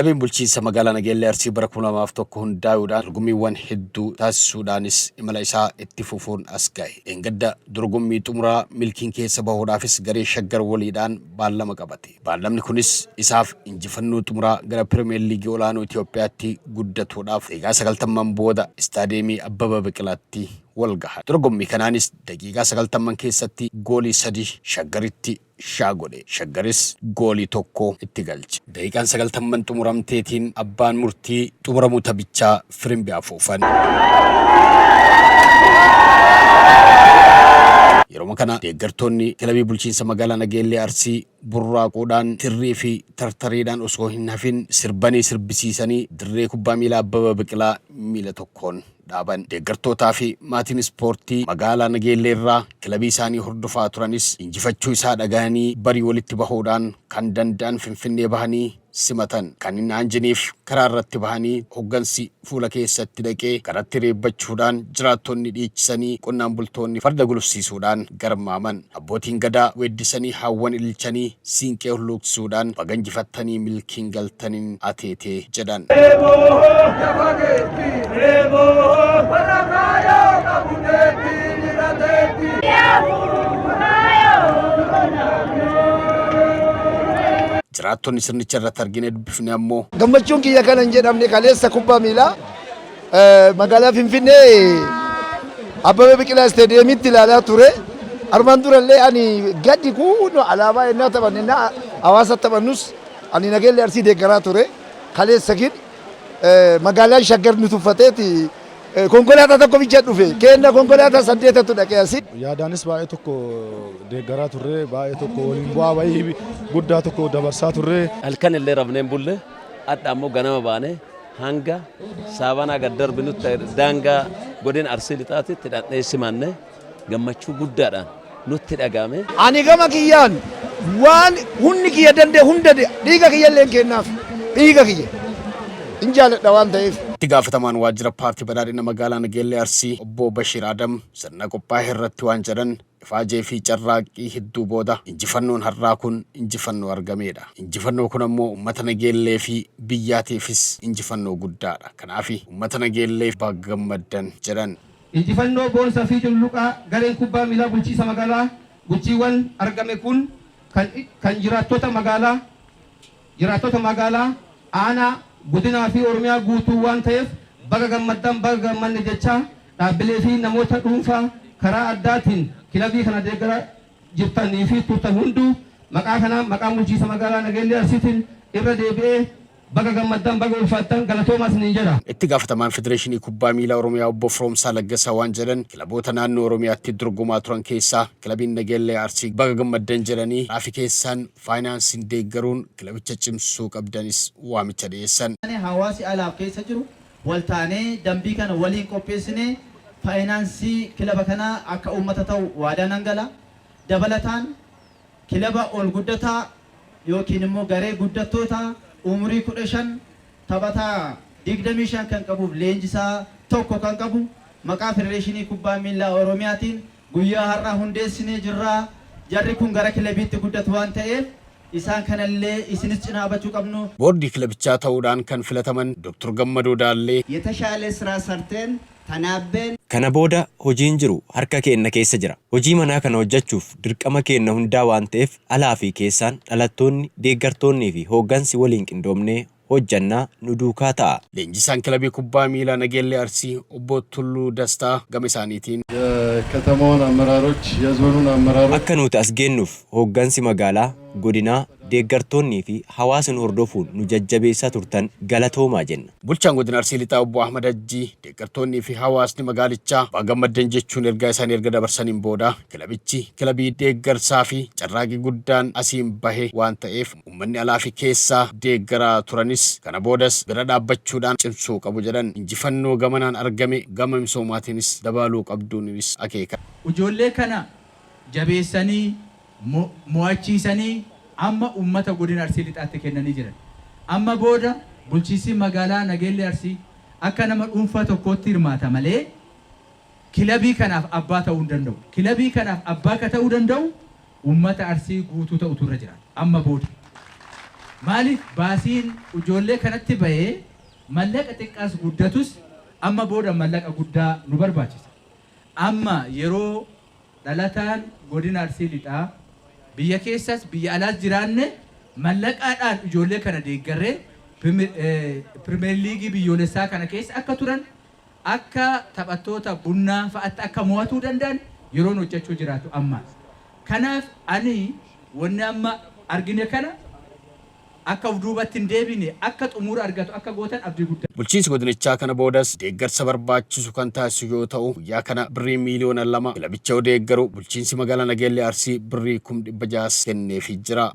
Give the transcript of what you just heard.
Kilabiin bulchiinsa magaalaa Nageellee Arsii bara 2001 hundaa'uudhaan dorgommiiwwan hedduu taasisuudhaanis imala isaa itti fufuun as gahe. Dheengadda dorgommii xumuraa milkiin keessa bahuudhaafis garee Shaggar waliidhaan baallama qabate. Baallamni kunis isaaf injifannoo xumuraa gara Pirimeer Liigii Olaanoo Itoophiyaatti guddatuudhaaf daqiiqaa sagaltamman booda Istaadiyeemii Abbaba Biqilaatti wal gahan. Dorgommii kanaanis daqiiqaa sagaltamman keessatti goolii sadi Shaggaritti shaa godhe. Shaggaris goolii tokko itti galche. Daqiiqaan sagaltamman xumuramteetiin abbaan murtii xumuramuu taphichaa firimbi afuufan. Yeroma kana deeggartoonni kilabii bulchiinsa magaalaa Nageellee Arsii burraaquudhaan tirrii fi tartariidhaan osoo hin hafin sirbanii sirbisiisanii dirree kubbaa miilaa Abbaba Biqilaa miila tokkoon dhaaban. Deeggartootaa fi maatiin ispoortii magaalaa Nageellee irraa kilabii isaanii hordofaa turanis injifachuu isaa dhagahanii barii walitti bahuudhaan kan danda'an Finfinnee bahanii simatan. Kan hin aanjiniif karaa irratti bahanii hoggansi fuula keessatti dhaqee karatti reebbachuudhaan jiraattonni dhiichisanii qonnaan bultoonni farda gulufsiisuudhaan garmaaman. Abbootiin Gadaa weeddisanii haawwan ililchanii siinqee hulluuqsuudhaan baga injifattanii milkiin galtanin ateetee jedhan. Jiraattonni sirnicha irratti argine dubbifne ammoo. Gammachuun kiyya kana hin jedhamne kaleessa kubbaa miilaa magaalaa Finfinnee Abbabee Biqilaa Isteediyeemitti ilaalaa ture. Armaan durallee ani gadi kun alaabaa ennaa taphanne ennaa hawaasa taphannus ani Nageellee Arsii deeggaraa ture. Kaleessa gin magaalaan Shaggar nu tuffateeti konkolaataa tokko bicha dhufe. Keenna konkolaataa saddeetatu dhaqee asii. Yaadaanis baay'ee tokko deeggaraa turre, baay'ee tokko waliin bu'aa bahii guddaa tokko dabarsaa turre. Halkan illee rafnee hin bulle, hadha ammoo ganama baanee hanga saabanaa gad darbinutti daangaa godina Arsii Lixaatitti dhaqnee simanne gammachuu guddaadhaan nutti dhaga'ame. Ani gama kiyyaan waan hunni kiyya danda'e hunda dhiiga kiyya illee hin kennaaf. Dhiiga kiyya hin jaaladha waan ta'eef. Itti gaafatamaan waajjira paartii badhaadhina magaalaa Nageellee Arsii obbo Bashiir Adam sirna qophaa'e irratti waan jedhan Ifaajee fi carraaqqii hedduu booda injifannoon har'aa kun injifannoo argameedha. Injifannoo kun ammoo ummata Nageellee fi biyyaatiifis injifannoo guddaadha. Kanaafi ummata Nageellee baga gammaddan jedhan. Injifannoo boonsa fi cululuqaa gareen kubbaa miilaa bulchiisa magaalaa Guchiiwwan argame kun kan kan jiraattota magaalaa jiraattota magaalaa, aanaa, godinaa fi Oromiyaa guutuu waan ta'eef baga gammaddan baga gammanne jechaa dhaabbilee fi namoota dhuunfaa karaa addaatiin kilabii kana deeggaraa jirtanii fi turtan hunduu maqaa kanaan maqaa Bulchiisa Magaalaa Nageellee Arsiitiin irra deebi'ee baga gammaddan baga ulfaattan galatoomaa isiniin jedha. Itti gaafatamaan Federeeshinii Kubbaa Miilaa Oromiyaa Obbo Firoomsaa Laggasaa waan jedhan, kilaboota naannoo Oromiyaatti dorgomaa turan keessaa kilabiin Nageellee Arsii baga gammaddan jedhanii raafi keessaan faayinaansiin deeggaruun kilabicha cimsuu qabdanis waamicha dhiyeessan. Hawaasi alaaf keessa jiru wal taanee dambii kana waliin qopheessinee faayinaansii kilaba kanaa akka uummata ta'u waadaa nan gala. Dabalataan kilaba ol guddataa yookiin immoo garee guddattootaa umurii 15 taphataa 25 kan qabuuf leenjisaa tokko kan qabu maqaa Federeeshinii Kubbaa Miillaa Oromiyaatiin guyyaa har'aa hundeessinee jirra. Jarri kun gara kilabiitti guddatu waan ta'eef isaan kanallee isinis cinaa dhaabachuu qabnu. Boordii kilabichaa ta'uudhaan kan filataman Doktar Gammadoo Daallee, የተሻለ ስራ ሰርተን ተናበን Kana booda hojiin jiru harka keenna keessa jira. Hojii manaa kana hojjachuuf dirqama keenna hundaa waan ta'eef alaa fi keessaan dhalattoonni, deeggartoonnii fi hooggansi waliin qindoomnee hojjannaa nu duukaa ta'aa. Leenjisaan kilabii kubbaa miilaa Nageellee Arsii obbo Tulluu Dastaa gama isaaniitiin. የከተማውን አመራሮች የዞኑን አመራሮች Akka nuti as geennuuf hooggansi magaalaa, godinaa, deeggartoonnii fi hawaasi nu hordofuun nu jajjabeessaa turtan galatoomaa jenna. Bulchaan Godina Arsii Lixaa Obbo Ahmad Hajjii deeggartoonnii fi hawaasni magaalichaa baga gammaddan jechuun ergaa isaanii erga dabarsaniin booda kilabichi kilabii deeggarsaa fi carraaqii guddaan asiin bahe waan ta'eef uummanni alaa fi keessaa deeggaraa turanis kana boodas bira dhaabbachuudhaan cimsuu qabu jedhan. Injifannoo gamanaan argame gama misoomaatiinis dabaaluu qabduunis akeekan. Ijoollee kana jabeessanii mo'achiisanii amma uummata godina Arsii Lixaatti kennanii jiran. Amma booda bulchiinsi magaalaa Nageellee Arsii akka nama dhuunfaa tokkootti hirmaata malee kilabii kanaaf abbaa ta'uu hin danda'u. Kilabii kanaaf abbaa ka ta'uu danda'u uummata Arsii guutuu ta'utu irra jira amma booda. Maaliif baasiin ijoollee kanatti bahee mallaqa xiqqaas guddatus amma booda mallaqa guddaa nu barbaachisa. Amma yeroo dhalataan godina Arsii Lixaa biyya keessas biyya alaas jiraanne mallaqaadhaan ijoollee kana deeggarree pirimeer liigii biyyoolessaa kana keessa akka turan, akka taphattoota Bunnaa fa'aatti akka mo'atuu danda'an yeroon hojjechuu jiraatu amma. Kanaaf ani wanni amma argine kana akka of duubatti hin deebine, akka xumura argatu akka gootan abdii guddaa. Bulchiinsi godinichaa kana boodas deeggarsa barbaachisu kan taasisu yoo ta'u, guyyaa kana birrii 2,000,000 kilabicha yoo deeggaru, bulchiinsi magaalaa Nageellee Arsii birrii 600,000 kenneefii jira.